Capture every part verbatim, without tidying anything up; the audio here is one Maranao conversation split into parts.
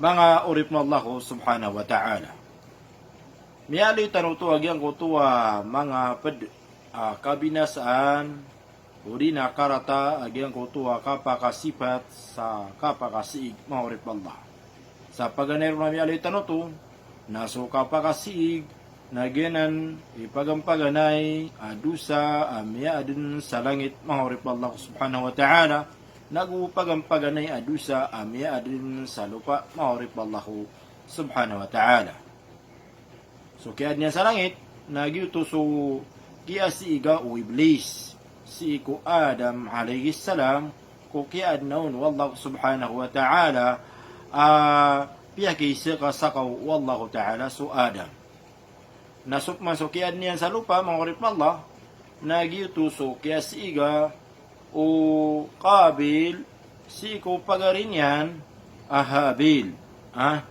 Manga oripn o Allah subhanahu wa ta'ala, miyaaloy tano oto a giyangkoto a manga pd a kabinasaan odi na karata a giyangkoto a kapakasipat sa kapakasiig, manga oripn o Allah. Sa paganay ron a miyaaloy tano oto na so kapakasiig na giyanan i pagampaganay a dosa a miyaadn sa langit, manga oripn o Allah subhanahu wa ta'ala, nago pagampaganay a dosa a miyaadn sa lopa, manga oripn o Allah subhanahu wa ta'ala. So kiyaadn iyan sa langit na giyoto so kiyasiiga o Iblis sii ko Adam alayhis salam, ko kiyaadna on o Allah subhanahu wa ta'ala a piyakiisakasakaw o Allah ta'ala so Adam. Na so pman so kiyaadn iyan sa lopa, manga oripn o Allah, na giyoto so kiyasiiga o Qabil sii ko pagari niyan a Habil. Ah,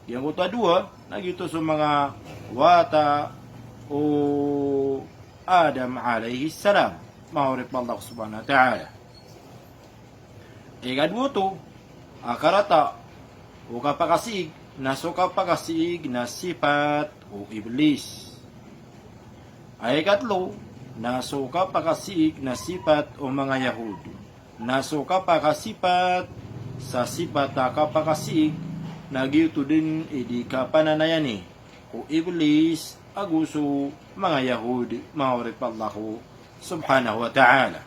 giyangkoto a dowa na giyoto so manga wata o Adam alayhis salam, manga oripn o Allah subhanahu wa ta'ala. Ikadowa oto a karata o kapakasiig na so kapakasiig na sipat o Iblis. A ikatlo na so kapakasiig na sipat o manga Yahud. Na so kapakasipat sa sipat a kapakasiig na giyoto dn i di kapananayani ko Iblis ago so manga Yahud, manga oripn o Allah subhanahu wa ta'ala.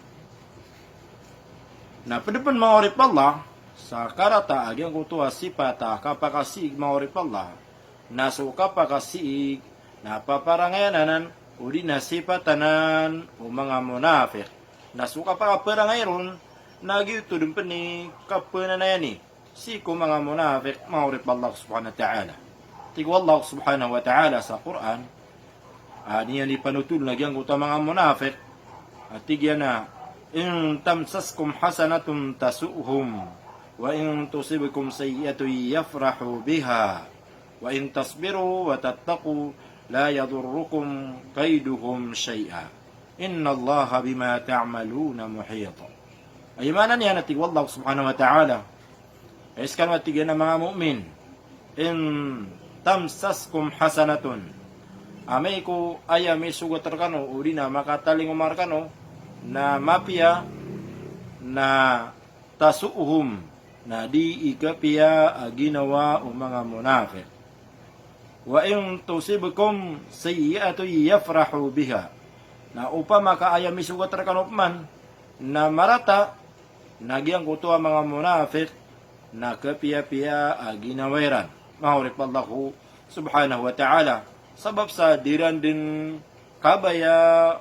Na pd pn, manga oripn o Allah, sa karata a giyangkoto a sipat a kapakasiig, manga oripn o Allah, na so kapakasiig na paparangayan anan odi na sipatan anan o manga munafiq. Na so kapakaparangay ron na giyoto dn pn i kapananayani sii ko manga munafiq, manga oripn o Allah subhanahu wa ta'ala. Tig o Allah subhanahu wa ta'ala sa Qur'an, a, niyan di panotol na giyangkoto a manga munafiq, a tig iyan a, "In tamsaskum hasanatun tasu'hum, wa in tusibkum sayyi'atun yafrahu biha, wa in tasbiru wa tattaqu la yadurrukum kaiduhum shay'a. Innallaha bima ta'maluna muhit." Aya maana niyan a tig o Allah subhanahu wa ta'ala, ay skano a tig iyan a manga mu'min, "In tamsaskum hasanatun," amay ko aya misogat rkano odi na makatalingoma rkano na mapiya, na tasu'hum, na di i kapiya a ginawa o manga munafiq. "Wa in tusibkum sayyi'atun yafrahu biha." Na opama ka aya misogat rkano pman na marata, na giyangkoto a manga munafiq na kapiyapiya a ginawa iran, manga oripn o Allah subhanahu wa ta'ala, sabap sa di ran dn kabaya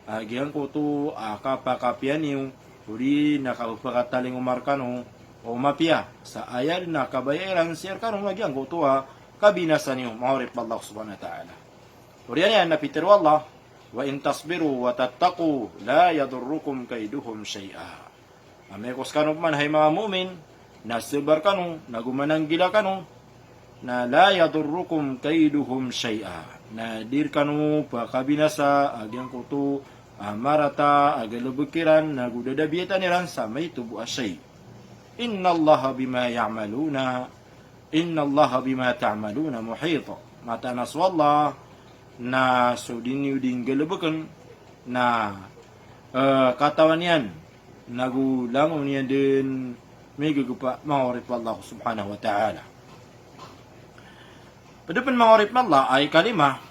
a giyangkoto a kapakapiya niyo odi na kapakatalingoma rkano o mapiya, sa aya dn a kabaya iran sii rkano na giyangkoto a kabinasa niyo, manga oripn o Allah subhanahu wa ta'ala. Oriyan iyan na pitharo o Allah, "Wa in tasbiru wa tattaqu la yadurrukum kaiduhum shay'a." Amay ko skano pman hay manga mu'min na sabar kano, na gomananggila kano, na la yadurrukum kaiduhum shay'a, na di rkano pakabinasa a giyangkoto a marata a galbk iran nago dadabiyatan iran sa maito bo a shay. Innallaha bima ya'maluna, innallaha bima ta'maluna muhit. Mataan a so Allah na so di niyo dn galbkn na, eh, katawan iyan nago langon iyan dn migagpa, manga oripn o Allah subhanahu wa ta'ala. Pd pn, manga oripn o Allah, a ikalima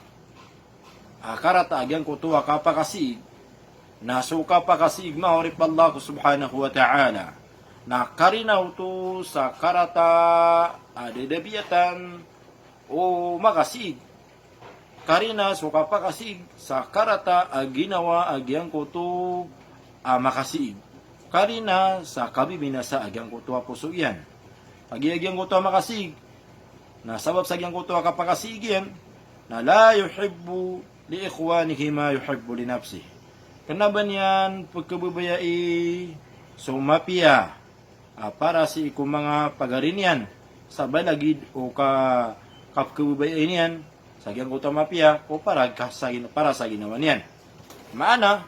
a karata a giyangkoto a kapakasiig, na so kapakasiig, manga oripn o Allah subhanahu wa ta'ala, na karina oto sa karata a dadabiyatan o makasiig. Karina so kapakasiig sa karata a ginawa a giyangkoto a makasiig. Karina sa kabibinasa a giyangkoto a poso iyan. Kagiya giyangkoto a makasiig na sabap sa giyangkoto a kapakasiig iyan, na la yuhibbu li ikhwanihi ma yuhibbu li nafsihi. Kna ba niyan pkhababayai so mapiya a para sii ko manga pagari niyan, sa ba lagid o ka, kapkhababayai niyan sa giyangkoto a mapiya o para ka sa gin-, para sa ginawa niyan. Maana,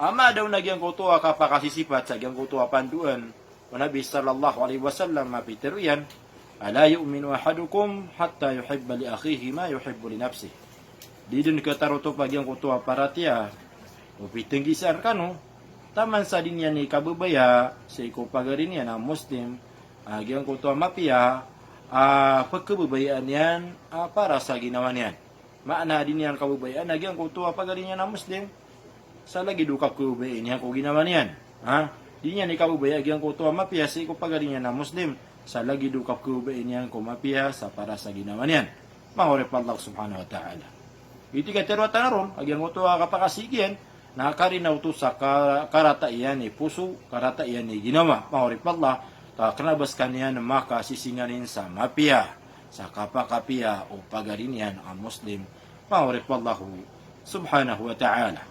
a maana on na giyangkoto a kapakasisipat sa giyangkoto a pandoan o Nabi sallallahu alaihi wasallam a pitharo iyan "Ala yu'minu ahadukum hatta yuhibba li akhihi ma yuhibbu li nafsih." Di dn khatarotop a giyangkoto a paratiyaya o pitnggiza rkano, taman sa di niyan i kababaya sii ko pagari niyan a Muslim a giyangkoto a mapiya a pkhababayaan iyan a para sa ginawa niyan. Maana di niyan kababayaan a giyangkoto a pagari niyan a Muslim sa lagid o kapkhababayai niyan ko ginawa niyan. Ha? Di niyan i kababaya a giyangkoto a mapiya sii ko pagari niyan a Muslim sa lagid o kapkhababayai niyan ko mapiya sa para sa ginawa niyan. Manga oripn o Allah subhanahu wa ta'ala. Giyoto i katharo tano ron a giyangkoto a kapakasii giyan na karina oto sa ka-, karata iyan i poso, karata iyan i ginawa. Manga oripn o Allah, ka kna ba skaniyan makasisinganin sa mapiya sa kapakapiya o pagari niyan a Muslim, manga oripn o Allah subhanahu wa ta'ala.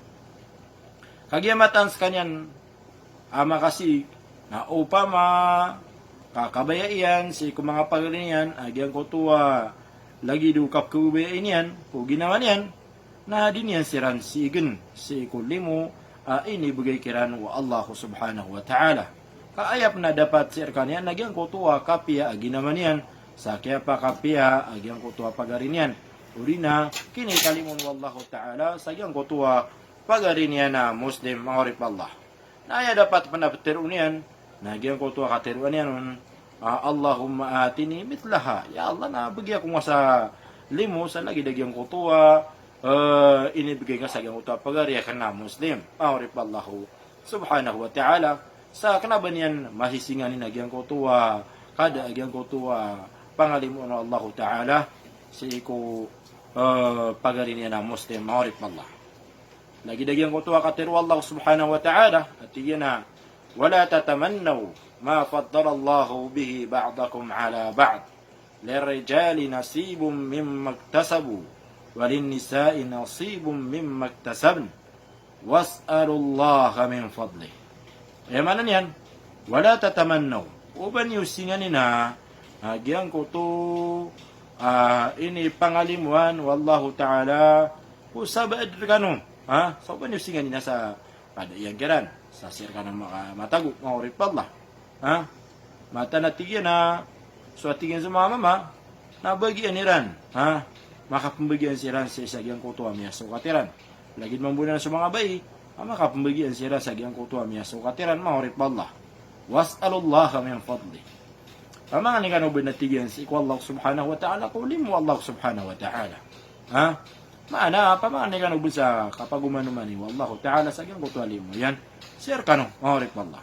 Kagiya mataan skaniyan a makasii na opama ka kabaya iyan sii ko manga pagari niyan a giyangkoto a lagid o kapkhababayai niyan ko ginawa niyan, na di niyan siran siign sii ko limo a inibgay kiran o Allah subhanahu wa ta'ala. Ka aya pn a dapat sii rkaniyan na giyangkoto a kapiya a ginawa niyan sa kiyapakapiya a giyangkoto a pagari niyan. Odi na kinikalimo o Allah ta'ala sa giyangkoto a pagari niyan a Muslim, manga oripn o Allah. Na aya dapat pn a ptharoon iyan na giyangkoto a katharoa niyan on, a, "Allahumma atini mithlaha." Ya Allah, na bgi ako ngka sa limo sa lagid a giyangkoto a, eh, inibgay ngka sa giyangkoto a pagari akn a Muslim, manga oripn o Allah subhanahu wa ta'ala. Sa kna ba niyan masisinganin a giyangkoto a kada a giyangkoto a pangalimoon o Allah ta'ala sii ko, eh, pagari niyan a Muslim, manga oripn o Allah. Lagid a giyangkoto a katharo o Allah subhanahu wa ta'ala a tig iyan a, "Wala tatamannaw ma faddalallahu bihi ba'dakum ala ba'd. Lirrijali nasibun mimma iktasabu, walinnisa'i nasibun mimma iktasabn. Was'alullaha min fadlih." Aya maana niyan, "Wala tatamannaw." Oba niyo singanina a giyangkoto a inipangalimoan o Allah ta'ala ko sabaad rkano. Ha? Sa oba niyo singanina sa kada iyan kiran sa sii rkano maka-, matago, manga oripn o Allah. Ha? Mataan a tig iyan a so, a tig iyan, so manga mama na bagian iran, ha? Makapmbagian siran sii sa giyangkoto a miyasokat iran. Lagid mambo nan so manga bai a makapmbagian siran sa giyangkoto a miyasokat iran, manga oripn o Allah. "Was'alullaha min fadlih." Pamangni kano bn, a tig iyan, sii ko Allah subhanahu wa ta'ala ko limo o Allah subhanahu wa ta'ala. Ha? Maana, pamangni kano bn sa kapagomanoman o Allah ta'ala sa giyangkoto a limo iyan sii rkano, manga oripn o Allah.